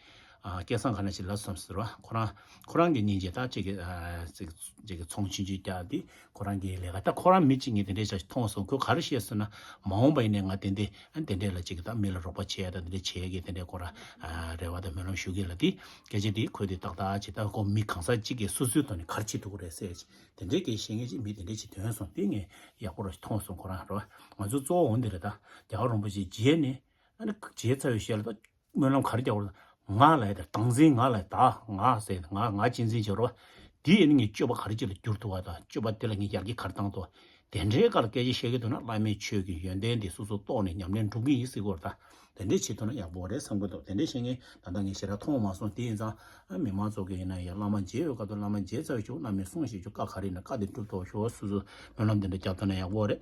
ཨ་སྐལ་བཟང་ཁ་ན་ཅིག་ལབ་སོང་ཟེར་བ། ཁོ་རང་ཁོ་རང་གི་སྙིང་རྗེ་ད་ཅིག་གི་ཨ་ཅིག་ཅིག་གི་ཚོང་ཆུང་ཆུང་རྒྱག་དེ་ཁོ་རང་གི་ལས་ཀ་ད་ཁོ་རང་མི་གཅིག་ངས་དེ་འདྲའི་ཞིག་མཐོང་སོང་། ཁོས་ག་རེ་བཤད་ཟེར་ན། མ་འོངས་པ་ཡིན་ནའི་ང་དེ་འདྲའི་ཨ་དེ་འདྲའི་ལ་ཅིག་གི་ད་མི་ལ་རོགས་པ་བྱེད་ཡ་ད་དེ་འདྲའི་བྱེད་ཡ་གི་དེ་འདྲའི་ཁོ་རང་ཨ་རེ་བ་དང་སྨོན་ལམ་ཞུ་གི་ལ་དེ་སྐད་ཆ་དེ་ཁོས་དེ་ཏག་ཏག་ཅིག་ད་ཁོ་མི་གང་ཟག་གཅིག་གིས་སོ་སོའི་ཐོག་ནས་ག་རེ་བྱེད་ཐུབ་ཀྱི་རེད་ཟེར་ཅིག་དེ་འདྲའི་སྐད་བཤད་མཁན་ཅིག་མི་དེ་འདྲའི་ཅིག་ཐོན་སོང་། དེ་ངས་ཡག་པོ་ར་མཐོང་སོང་། ཁོ་རང་རེད་བ། ང་ཚོ་གཙོ་བོ་འོ་འདི་རེད། ད་རྒྱལ་བ་རིན་པོ་ཆེ་མཇལ་ནས་ཨ་ནི་མཇལ་ཚར་བའི་ཤུལ་ལ་ད་སྨོན་ལམ་ག་རེ་རྒྱག་དགོས་རེད། ང་ལ་ཡ་ད་སྟངས་འཛིན། ང་ལ་ད་ང་ཟེར་ང་ང་གཅེས་འཛིན་བྱེད་རོགས། དེ་ཡིན་ན་ངས་སྤྱོད་པ་ག་རེ་ཅིག་ལ་བསྒྱུར་ཐུབ་བ་དང་སྤྱོད་པ་དེ་ལ་ངས་ཡར་རྒྱས་ག་རེ་བཏང་ཐུབ་བ། དེ་འདྲའི་སྐོར་ལ་སྐད་ཆ་བཤད་ཀྱི་འདུག་ན་བླ་མའི་ཆོས་ཀྱི་ཡོན་ཏན་དེ་སོ་སོ་རྟོགས་ནས་ཉམས་ལེན་སྒྲུབ་ཀྱི་ཡིན་ཟེར་དགོས་རེད། ད་དེ་འདྲའི་བྱེད་ཐུབ་ན་ཡག་པོ་རེད་བསམ་གྱི་འདུག་དེ་འདྲའི་བཤད་མཁན་ད་ལྟ་ངས་ཞེ་དྲག་མཐོང་མ་སོང་། དེ་ཡིན་ཙང་ཨ་མི་མང་ཚོ་གིས་ཡིན་ན་ཡང་བླ་མ་མཇལ་ཡོད་སྐབས་དུ་བླ་མ་མཇལ་ཚར་བའི་ཆུ་བླ་མའི་གསུང་བཤད་རྒྱུ་བཀའ་ག་རེ་ཡིན་ན་བཀའ་དེ་སྒྲུབ་ཐུབ་ཤོག་སོ་སོ་སྨོན་ལམ་དེ་འདྲ་རྒྱབ་ཐུབ་ན་ཡག་པོ་རེད།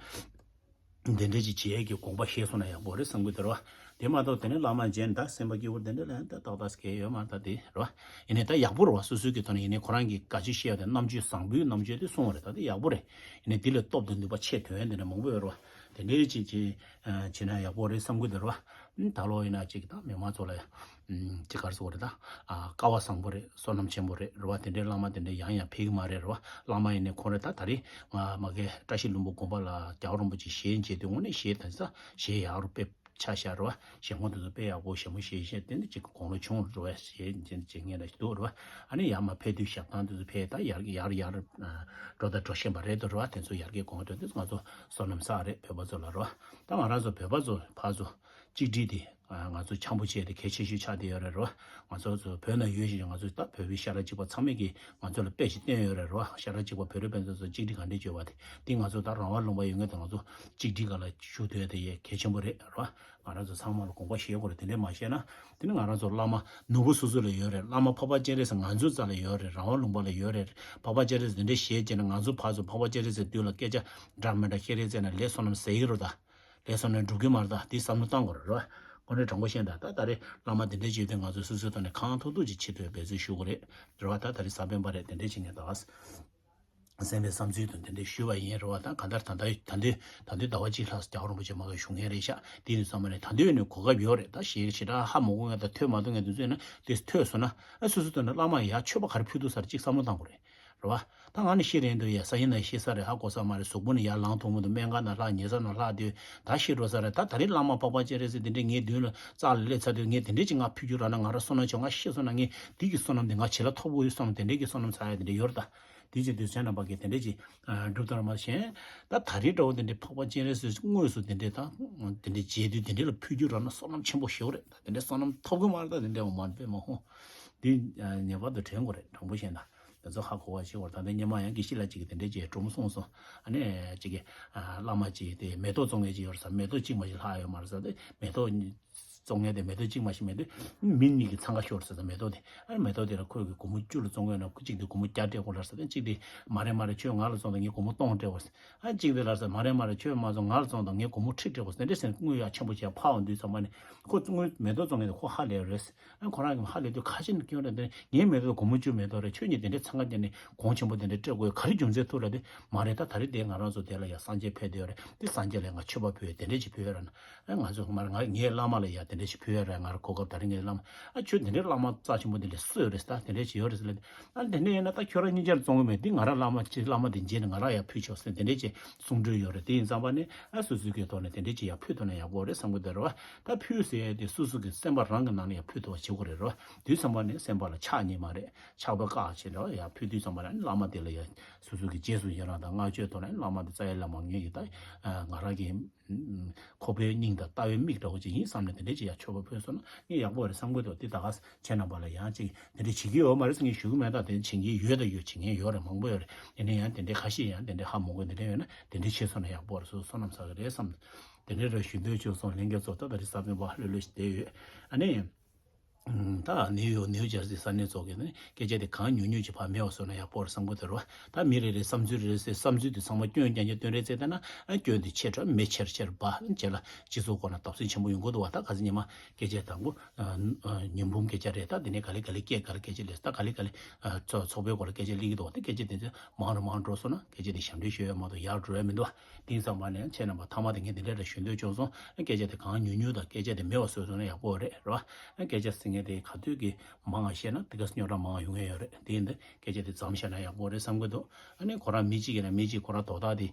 དེ་འདྲ་ཅིག་བྱེད་ཡས་ཀྱི་དགོངས་པ་བཞེས་སོང་ན་ཡག་པོ་རེད་བསམ་གྱི་འདུག་ར་བ། དེ་མ་གཏོགས་དེ་ནས་བླ་མ་མཇལ་ད་སེམས་པ་སྐྱིད་པོ་དེ་འདྲ་ལ་ད་ཏག་ཏག་སྐྱེ་ཡོད་མ་རེད། ད་དེ་ར་བ། ཡིན་ནའི་ད་ཡག་པོ་ར་བ། སོ་སོའི་གི་ཐོག་ནས་ཡིན་ནའི་ཁོ་རང་གི་དགའ་སྐྱིད་བཤད་ཡ་དེ་རྣམ་དཔྱོད་བཟང་པོའི་རྣམ་དཔྱོད་དེ་གསུངས་པ་རེད། ད་དེ་ཡག་པོ་རེད། ཡིན་ནའི་དེ་ལས་སྟོབས་དང་ནུས་པ་ཆེ་དོན་དེ་འདྲ་མང་པོ་ཡོད་ར་བ། དེ་འདྲའི་ཅིག་ཅིག་བྱེད་ན་ཡག་པོ་རེད་བསམ་གྱི་འདུག་ར་བ། ད་ལོ་ཡིན་ན་ཅིག་ད་མི་མང་ཚོ་ལ་ཡ། ཅི་ག་རེ་ཟེར་དགོས་རེད་ད། ཨ་སྐལ་བ་བཟང་པོ་རེད། བསོད་ནམས་ཆེན་པོ་རེད་རེད་བ། དེ་འདྲའི་བླ་མ་དེ་འདྲ་ཡང་ཡང་ཕེབས་ཀྱི་མ་རེད་རེད་བ། བླ་མ་ཡིན་ནའི་ཁོང་རེ་ད་ད་རེས་ང་མ་གི་བཀྲ་ཤིས་ལྷུན་པོ་དགོན་པ་ལ་རྒྱལ་བ་རིན་པོ་ཆེ་ཞལ་མཇལ་དུས་དངོས་གནས་ཞལ་ད་ས་ཞལ་ཡག་རུ་དཔེ་ཆ་བཞག་རེད་བ། ཞལ་ངོ་དེ་ཚོ་དཔེ་ཡག་པོ་ཞལ་མོ་ཞལ་བཞེས་དེ་འདྲ་ཅིག་དགུང་ལོ་ཆུང་རུ་རེད་བ། ཞལ་མཇལ་མཇལ་མཁན་ར་ཞིག་འདུག་རེད་བ། ཨ་ནི་ཡར་མར་ཕེབས་དུས་ཞབས་ཐང་དེ་ཚོ་ཕེབས་ད་ཡར་ཡར་ཡར་འགྲོ་ད་འགྲོ་བཞིན་པ་རེད་འདུག་རེད་བ། དེ་ཚོ་ཡར་རྒྱས་གོང་འགྲོ་དེ་ཚོ་ང་ཚོ་བསོད་ནམས་བསགས་རེད། བོད་པ་ཚོ་ལ་རེད་བ། ད་ང་རང་ཚོ་བོད་པ་ཚོ་ཕར་ཚུར་གཅིག་སྒྲིལ་དེ། ང་ཚོ་འཆམ་པོ་བྱས་ཏེ་གལ་ཆེ་ཤོས་ཆགས་བསྡད་ཡོད་རེད་རོ། ང་ཚོ་ཚོ་བོད་ནང་ཡོད་བཞིན་ང་ཚོ་ད་བོད་པའི་ཤ་ཁྲག་གཅིག་པ་ཚང་མས་ཀྱིས་ང་ཚོ་ལ་དཔེ་ཞིག་བསྟན་ཡོད་རེད་རོ། ཤ་ཁྲག་གཅིག་པ་བོད་རིགས་སྤུན་ཟླ་ཚོ་གཅིག་སྒྲིལ་གང་འདྲས་བྱོས་པ་དེ་དེ་ང་ཚོ་ད་རང་དབང་ལུང་པ་ཡོད་མཁན་དེ་ང་ཚོ་གཅིག་སྒྲིལ་ག་ལ་ཞུ་འདོད་དེ་ཡས་གལ་ཆེན་པོ་རེད་རོ། ང་རང་ཚོ་ཚང་མ་ལ་དགོངས་པ་བཞེས་དགོས་རེད། དེ་འདྲས་མ་བྱས་ན་དེ་ནི་ང་རང་ཚོ་བླ་མ་ནོར་བུ་སོ་སོ་ལ་ཡོད་རེད། བླ་མ་འཕགས་པ་སྤྱན་རས་གཟིགས་ང་ཚོའི་རྩ་ལ་ཡོད་རེད། རང་དབང་ལུང་པ་ལ་ཡོད་རེད། འཕགས་པ་སྤྱན་རས་གཟིགས་འདི་འདྲས་བཞེས་བྱས་ན་ང་ཚོ་ཕར་ཚུར་འཕགས་པ་སྤྱན་རས་གཟིགས་མདུན་ལ་སྐད་ཆ་འདྲ་མི་འདྲ་བཤད་རེས་བྱས་ན་ལས་བསོད་ནམས་ཟད་ཀྱི་རེད་ད། ལས་བསོད་ནམས་འགྲུབ་ཀྱི་མ་རེད་ད། འདི་བསམ་བློ་བཏང་དགོས་རེད་རོ། དངོས་གནས་དྲང་པོ་བཤད་ད་ད་ད་རེས་བླ་མ་འདི་འདྲས་བྱས་ཏེ་ང་ཚོ་སོ་སོའི་ཐོག་ནས་གང་ཐུབ་ཐུབ་ཅིག་བྱེད་ཐུབ་པའི་འབད་རྩོལ་ཞུ་དགོས་རེད་རོ། ད་ད་རེས་གཟའ་སྤེན་པ་རེད། དེ་འདྲས་བྱས་ནས་ད། སེམས་པའི་བསམ་ཚུལ་དང་དེ་འདྲས་ཞུས་པ་ཡིན་རེད་བ། ད་གང་ལྟར་ད་ལྟ་ད་དུས་ད་དུས་ཟླ་བ་གཅིག་ལྷག་རྒྱལ་བ་རིན་པོ་ཆེ་མ་གི་བཞུགས་མཁན་རེད་ཤག་དེ་ནས་བསམ་པ་ནས་ད་དུས་ནས་གོ་སྐབས་ཡོད་རེད། ད་ཞེ་ཞེ་དྲག་ཧ་མ་གོ་མཁན་དང་ཐོས་མ་ཐུབ་མཁན་དེ་ཚོས་ན་དེ་ཐོས་སོང་ན་ཨ་སོ་སོ་ཐོག་ནས་བླ་མ་ཡར་མཆོད་པ་ག་རེ་ཕུལ་འདུག་ས་རེད་གཅིག་བསམ་བློ་བཏང་དགོས་རེད་རེད་བ། ད་ང་ནི་ཤི་རན་འདུག་ཡ་ས་ཡིན་ན་ཤི་ས་རེད། ཧ་གོ་ས་མ་རེད། གཟུགས་པོ་ནི་ཡར་ལངས་ཐུབ་མི་འདུག་སྨན་ཁང་ནང་ལྷག་ཉལ་ས་ནང་ལྷག་དུས་ད་ཤི་འགྲོ་ས་རེད། ད་ད་རེས་བླ་མ་འཕགས་པ་སྤྱན་རས་གཟིགས་དེ་འདྲས་ངའི་མདུན་ལ་རྩ་ལ་སླེབས་ཚར་དུས་ངས་དེ་འདྲས་ཅིག་ང་ཕུལ་རྒྱུ་རག་ན་ང་རང་བསོད་ནམས་བྱུང་། ང་ཤི་སོང་ན་ངས་དེ་གི་བསོད་ནམས་དེ་ང་བྱིན་རླབས་ཐོབ་དགོས་ཡོད་བསམ་དེ་འདྲས་ཀྱི་བསོད་ནམས་ཚ་ཡ་དེ་འདྲས་ཡོད་རེད་ད། དེ་བྱེད་དུས་བྱས་ན་པ་གི་དེ་འདྲས་ཀྱི་སྒྲུབ་ཐར་མ་བྱས། ད་ད་རེས་འདྲ་བོ་དེ་འདྲས་འཕགས་པ་སྤྱན་རས་གཟིགས་དངོས་སུ་དེ་འདྲས་དང་དེ་འདྲས་མཇལ་དུས་དེ་འདྲས་ལ་ཕུལ་རྒྱུ་རག་ན་བསོད་ནམས་ཆེན་པོ་ཞིག་རེད། ད་དེ་འདྲས་བསོད་ནམས་ཐོབ་གི་མ་རེད། ད་དེ་འདྲས་འོ་མ་དཔེ་མ་ཧོ། འདི་ངེས་པར་དུ་དྲན་དགོས་རེད། དྲང་པོ་བཤད་ན། དེ་ཚོ་ཧ་གོ་བ་ཞིག་བར། ད་ལྟ་སྔོན་མ་ཡང་དགེ་བཤེས་ལགས་གཅིག་གིས་དེ་འདྲས་ཀྱི་སྒྲོམ་གསུངས་སོང་། ཨ་ནི་གཅིག་གིས་བླ་མ་གཅིག་དེ་མེ་ཏོག་བཙོང་མཁན་གཅིག་ཡོད་རེད་ཟེར། མེ་ཏོག་གཅིག་མ་ཞིག་ལྷག་ཡོད་མ་རེད་ཟེར། དེ་མེ་ཏོག་བཙོང་མཁན་དེ་མེ་ཏོག་གཅིག་མ་ཞིག་མེད་དུས་མི་གཉིས་ཀྱིས་འཚང་ཁ་ཤོར་ཟེར། མེ་ཏོག་དེ་ཨ་ནི་མེ་ཏོག་དེ་ལ་ཁོས་ཀྱི་སྒོར་མོ་བཅུ་ལ་བཙོང་གི་ཡོད་ན་ཁོ་གཅིག་དེ་སྒོར་མོ་བརྒྱ་སྤྲད་དགོས་ལབ་ཟེར། དེ་གཅིག་དེ་མ་རེད་མ་རེད། ཁྱོད་ང་ལ་བཙོང་དང་ངས་སྒོར་མོ་སྟོང་སྤྲད་དགོས་ཟེར། ཨ་གཅིག་དེ་ལབ་ཟེར། མ་རེད་མ་རེད། ཁྱོད་མ་བཙོང་ང་ལ་བཙོང་དང་ངས་སྒོར་མོ་ཁྲི་སྤྲད་དགོས་ཟེར། དེ་འདྲས་ཟེར་དངུལ་ཡག་ཆེན་པོ་བྱས་ཕར་འོང་དུས་ཙམ་པ་ནས་ཁོ་དངུལ་མེ་ཏོག་བཙོང་མཁན་དེ་ཁོ་ཧ་ལས་རེད། ཨ་ཁོ་རང་གིས་ཧ་ལས་དུས་ཁ་ཆེ་ནས་སྐྱོན་རེད་དེ། ངའི་མེ་ཏོག་སྒོར་མོ་བཅུ་མེ་ཏོག་རེད། ཁྱོད་གཉིས་དེ་འདྲའི་འཚང་ཁ་བརྒྱབ་ནས་གོང་ཆེན་པོ་དེ་འདྲ་སྤྲད་དགོས་ག་རེ་རྒྱུ་མཚན་ཐུག་ར་དེ་མ་རེད། ད་ད་རེས་དེ་ང་རང་ཚོ་དེ་ལ་ཡ་སངས་རྒྱས་ཕེབས་བསྡད་ཡོད་རེད། དེ་སངས་རྒྱས་ལ་ང་མཆོད་པ་ཕུལ་དེ་འདྲ་ཅིག་ཕུལ་ཡོད་ར་ན། ཨ་ང་ཚོ་མར་ང་ངའི་བླ་མ་ལ་ཡ་དེ་འདྲ་ཅིག་ཕུལ་ཡོད་ར། ང་ར་གོ་སྐབས་ད་རེས་ངའི་བླ་མ་ཨ་ཁྱོད་དེ་འདྲའི་བླ་མ་རྩ་ཆེན་པོ་དེ་འདྲ་སུ་ཡོད་རེད། ད་དེ་འདྲ་ཅིག་ཡོད་རེད་ཟེར་ལ། ཨ་དེ་འདྲ་ཡིན་ན་ད་ཁྱོད་རང་གཉིས་ཆར་བཙོང་གི་མེད། འདི་ང་ར་བླ་མ་ཅིག་བླ་མ་དེ་མཇལ་ནས་ང་ར་ཡ་ཕུལ་ཆོག་ཟེར་དེ་འདྲ་ཅིག་གསུང་གྲོས་ཡོད་རེད། དེ་ཡིན་ཙམ་པ་ནི་ཨ་སོ་སོའི་གི་ཐོག་ནས་དེ་འདྲ་ཅིག་ཡ་ཕུལ་ཐུབ་ན་ཡག་པོ་རེད་བསམ་གི་འདུག་ར་བ། ད་ཕུལ་ཟེར་ཡས་དེ་སོ་སོ་གི་སེམས་པ་རང་གི་ནང་ནས་ཡང་ཕུལ་ཐུབ་པ་བྱེད་དགོས་རེད་རོ། དུས་ཙམ་པ་ནས་སེམས་པ་ལ་ཆགས་ཉེས་མ་རེད། ཆགས་པ་བཀག་བྱས་རོ། ཡང་ཕུལ་དུས་ཙམ་པ་ནས་བླ་མ་དེ་ལ་ཡང་སོ་སོ་གི་རྗེས་སུ་ཡི་རང་དང་བསྔགས་བརྗོད་ཐོག་ནས་བླ་མ་དེ་རྩ་བའི་བླ་མ་ངེད་ཀྱི་ད་ང་རང་གི་ཁོག་པའི་སྙིང་དང་ལྟ་བའི་མིག་འདྲ་བོ་ཅིག་ཡིན་བསམ་ནས་དེ་འདྲས་ཅིག་ཡང་མཆོད་པ་ཕུལ་སོང་ན་ངས་ཡག་པོ་རེད་བསམ་གི་འདུག་དེ་ད་ག་ཁྱེད་རྣམ་པ་ལ་ཡང་ཅིག་དེ་འདྲས་བྱེད་ཀྱི་ཡོད་མ་རེད་ཟེར་ངས་ཞུ་གི་མེད། ད་དེ་བྱེད་མཁན་ཡོད་དང་ཡོད། བྱེད་མཁན་ཡོད་རེད། མང་པོ་ཡོད་རེད། དེ་ནས་ཡང་དེ་འདྲས་ཁ་ཤས་ཡང་དེ་འདྲས་ཧ་མ་གོ་དེ་འདྲས་ཡོད་ན་དེ་འདྲས་བྱེད་སོང་ན་ཡག་པོ་རེད། སོ་སོ་བསོད་ནམས་བསགས་གི་རེད་བསམ། དེ་འདྲའི་ར་ཞུ་འདོད་བྱུང་སོང་། ལྷན་རྒྱས་ཚོ་ད་ད་རེས་གཟའ་སྤེན་པ་ལྷོད་ལྷོད་ཞིག་བསྡད་ཡོད། ཨ་ནི། ད་ནིའུ་ཡོག་ནིའུ་ཇར་སི་ས་གནས་ཚོ་གི་ནི་སྐད་ཆ་དེ་གང་ཉུང་ཉུང་ཅིག་ཕར་མེད་པ་བཟོས་ན་ཡག་པོ་རེད་བསམ་གི་འདུག་ར་བ། ད་མི་རེ་རེ་བསམ་ཚུལ་རེ་རེ་ཟེར། བསམ་ཚུལ་དེ་ཚང་མ་སྐྱོན་རྐྱང་རྐྱང་སྟོན་རེས་བྱས་བསྡད་ན་ཨ་སྐྱོན་དེ་ཆེ་དྲགས་མེད། ཆེར་ཆེར་འབའ་རྗེས་ལ་སྤྱི་ཚོགས་ཁོ་ན་བརྡབ་གསིག་ཆེན་པོ་ཡོང་གི་འདུག་བ། ད་ག་ཚོད་ཉི་མ་སྐད་ཆ་དང་པོ་ཉིན་འབུམ་སྐད་ཆ་རེད། ད་དེ་ནས་ག་ལེ་ག་ལེ་སྐད་ག་ལེ་སྐད་ཆ་སླེབས། ད་ག་ལེ་ག་ལེ་ཚོགས་པའི་སྐོར་ལ་སྐད་ཆ་སླེབས་ཀྱི་འདུག་བ། ད་སྐད་ཆ་དེ་ཚོ་མང་རུ་མང་རུ་འགྲོ་སོང་ན་སྐད་ཆ་དེ་ཞབས་འདྲེན་ཞུ་ཡ་མ་གཏོགས་ཡར་འགྲོ་ཡ་མི་འདུག་བ། དེང་སང་མ་ནས་ཁྱེད་རྣམ་པ་ཐ་མ་དེ་ངས་དེ་འདྲ་རེ་ཞུ་འདོད་བྱུང་སོང་། སྐད་ཆ་དེ་གང་ཉུང་ཉུང་དང་སྐད་ཆ་དེ་མེད་པ་བཟོས་སོང་ན་ཡག་པོ་རེད་ར་བ། སྐད་ཆ་ཟེར་མཁན་དེ་ག་དུས་ཀྱི་མང་བ་བཤད་ན་དེ་ག་རྙོག་དྲ་མང་བ་ཡོང་ངེས་ཡོད་རེད། དེ་ཡིན་དུས་སྐད་ཆ་དེ་མཚམས་བཞག་ན་ཡག་པོ་རེད་བསམ་གྱི་འདུག་ཨ་ནི་ཁོ་རང་མི་གཅིག་ཡིན་ན་མི་གཅིག་ཁོ་རང་དོ་བདག་དེ་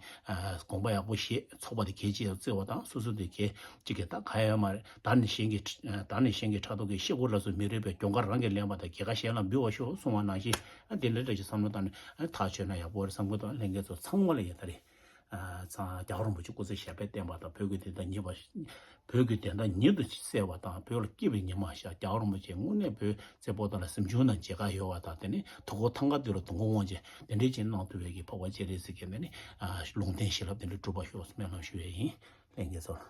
དགོངས་པ་ཡག་པོ་བཞེས། ཚོགས་པ་དེ་གལ་ཆེ་བརྩི་བ་དང་སོ་སོ་དེ་གལ་གཅིག་གི་ད་ག་ཡོད་མ་རེད། ད་ནི་གཞན་གྱི་ད་ནི་གཞན་གྱི་ཕྲག་དོག་གིས་ཤི་དགོས་ལ་སོགས་མི་རིགས་པའི་གྱོང་ཁ་རང་གིས་ལེན་པ་དང་རྒྱལ་ཁ་གཞན་ལ་འབུལ་བ་ཤོག་གསུང་བ་ནང་བཞིན་ཨ་དེ་འདྲ་འདྲ་ཞིག་བསམ་བློ་བཏང་ནས་ཨ་ཐག་ཆོད་ན་ཡག་པོ་རེད་བསམ་གྱི་འདུག་ལྷན་རྒྱས་ཚོ་ཚང་མ་ལ་ཡིན་ད་རེད། ཨ་ཙང་རྒྱལ་བ་རིན་པོ་ཆེ་སྐུ་ཚེ་ཞབས་པད་བརྟན་པ་དང་བོད་ཀྱི་བདེན་མཐའ་ཉིད་པ། བོད་ཀྱི་བདེན་མཐའ་ཉིད་དུ་གསལ་བ་དང་བོད་ལ་སྐྱིད་པའི་ཉི་མ་ཤར། རྒྱལ་བ་རིན་པོ་ཆེ་དངོས་གནས་བོད་བཙན་པོ་དག་ལ་གཟིམ་ཆུང་དང་མཇལ་ཁ་ཡོད་པ་དང་དེ་ནི་དུས་འཁོར་ཐང་ག་དུས་ལ་དུས་འཁོར་དབང་ཆེན་དེ་འདྲའི་ཅིག་གནང་ཐུབ་པའི་གི་འཕགས་པ་སྤྱན་རས་གཟིགས་ཀྱི་ནི་ཨ་ལུང་བསྟན་བྱིན་རླབས་དེ་འདྲ་འགྲུབ་པ་ཤོག་སྨོན་ལམ་ཞུ་ཡས་ཡིན། ལྷན་རྒྱས་ཚོ།